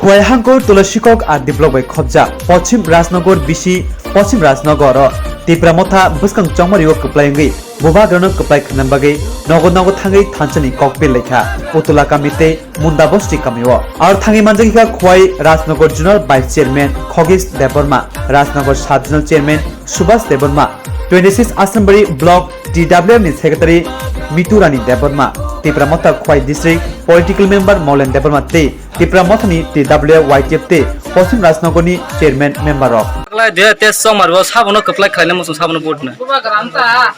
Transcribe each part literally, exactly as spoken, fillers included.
Khowai Hangkor Tulasikok R D block bai khopjak Pochim Rajnagar bisi Pochim Rajnagar o Tipra Motha bwskang chongmari o kwplai wngwi bubagrano kwplai khwna bagwi nogo nogo thangwi thansani kokpil laikha Putula kami tei Munda Bosti kami o. Aro thangwi manjak kha Khowai Rajnagar Zonal Vice Chairman Khogis Debbarma, Rajnagar Sub Zonal Chairman Subhas Debbarma, twenty six Asrambari Block T W M ni Secretary Mitu Rani Debbarma, Tipra Motha Khowai District Political Member Molen Debbarma tei Tipra Mothani T W Y T F tei Pochim Rajnagarni chairman member rok. Kwplai de tei chongmari o sabono kwplai khlaina muchung sabono vote na. Bubagra wngkha.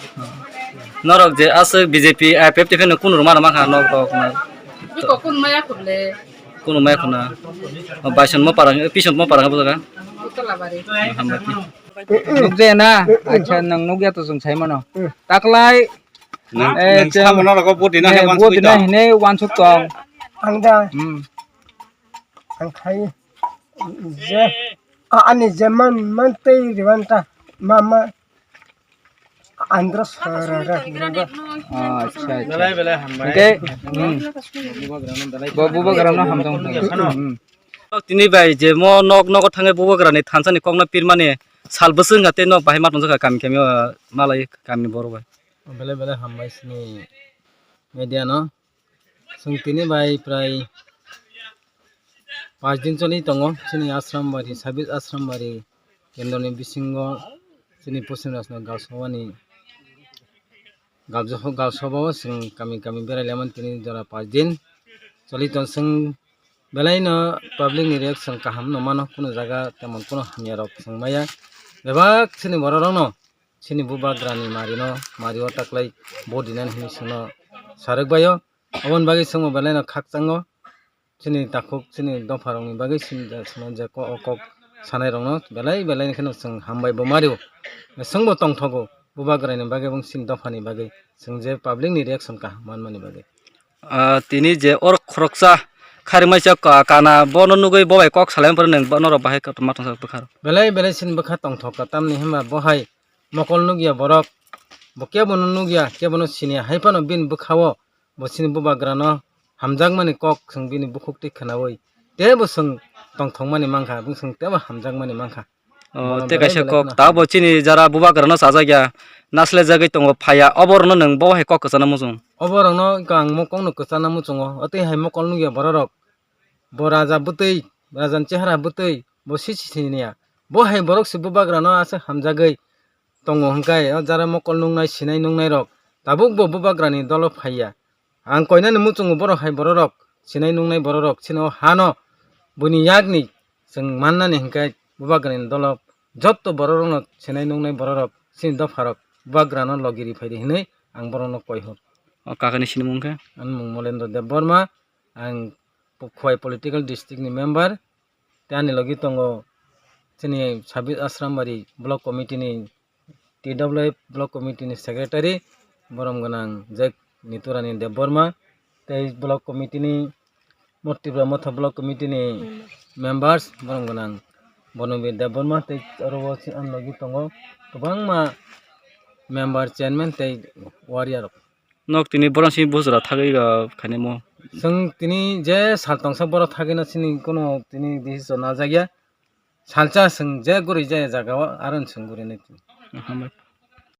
Norok je aswk B J P, I P F T T no kunu rwma rwma kha norok na. Biko kun maya khuble. Kunu maya khuna. Baisonmo parang, pisonmo parang bo jaga. Utolabari. Hambai. Nukjaya na? Acha, nang nukya to chwng sai mano. Taklai Nang, eh, nang chwng, samo norok bo dina eh, hai bo wansuk dina to. Hinwi wansuk tong. Ang da. Hmm. Ang khai je, a, ani je man, man tei riwanta. Ma, ma. Andro sarara. Ah, acha, acha. Belai, belai hambai. Hingke, hmm. Bo, bubagrano hamjak. Hmm. Tini bai je mo nok, nogo thangwi bubagrani thansani kokno pirmani sal bwswk wngkha tei nok bahai ma tongjakha kami kami o, malai kami borok bai. Belai belai hambai sini media no. Chwng tini bai prai paanch din choli tongo. Chini Asrambari, sabis Asrambari kendroni bisingo chini Pochim Rajnagar Gal Sabhani Gal Sabha o chwng kami kami berai lamani tini jora paanch din choli tong. Chwng belai no public ni reaction kaham no mano, kunu jaga temon kunu hamya rok chwng maya. Bebak chini borok rok no chini bubagrani mari no, mari o taklai vote dinani hinwi chwngno sarwk bai o. Aboni bagwi chwngbo belai no khakchango. Chini takhuk, chini dopha rokni bagwi chini je, chwngno je ko-, o kok sanai rokno belai belai kheno chwng hambai bo mari o. Chwngbo tongthogo bubagrani bagwi, ebong chini dophani bagwi chwng je public ni reaction kaham manmani bagwi. Ah, tini je or khoroksa kharimai sa ka-, kana bono nugwi bo bai kok salai phano nwng norok bahai kotorma tongsa bwkha rok. Belai belai chini bwkha tongthok ka, tamni hwnba bo hai mokol nukya borok, bo kebono nukya, kebono siniya, hai phano bini bwkha-o bo chini bubagrano hamjakmani kok chwng bini bukhuk twi khwnaui teibo chwng tongthokmani mankha, bwswng teibo hamjakmani mankha. Oh, bono tei belai kaisa belai kok kheno tabo hamjak. Chini jara bubagrano chajakya, naslejagwi tongo phaiya, oborokno nwng bo hai kok kwchana muchung? Oborokno ang mokokno kwchana muchungo, o tei hai mokol nukya bororok, bo raja bwtwi, rajani chehara bwtwi, bo sisi siniya. Bo hai borok se bubagrano aswk hamjagwi tongo hwnkhe, o jara mokol nuknai, sinai nuknairok tabukbo bubagrani dolo phaiya. Ang koinani muchungo borok hai bororok, sinai nuknai bororok, chini o hano buini yakni chwng mannani hwnkhe bubagrani dolo jotto bororokno sinai nuknai bororok, chini dopharok bubagrano logi ri phaidi hinwi ang borokno koi hor. O kakani sinimung khe? Ani mung Molendra Debbarma, ang Khowai political district ni member. Tei ani logi tongo chini sabis Asrambari block committee ni, T W F block committee ni secretary, borom gwnang Jek Niturani Debbarma, tei block committee ni, Mo-, Tipra Motha block committee ni members, borom gwnang Bonobi Debbarma, tei oro o si-, ani logi tongo kwbangma member, chairman tei warrior rok. Nok tini borok si bujra thagwi, ah, khainai mo. Chwng tini je sal tongsa borok thagwi no chini kono tini decision najakya. Salsa chwng je guri je jaga o aro chwng guri nai tini. Hambai.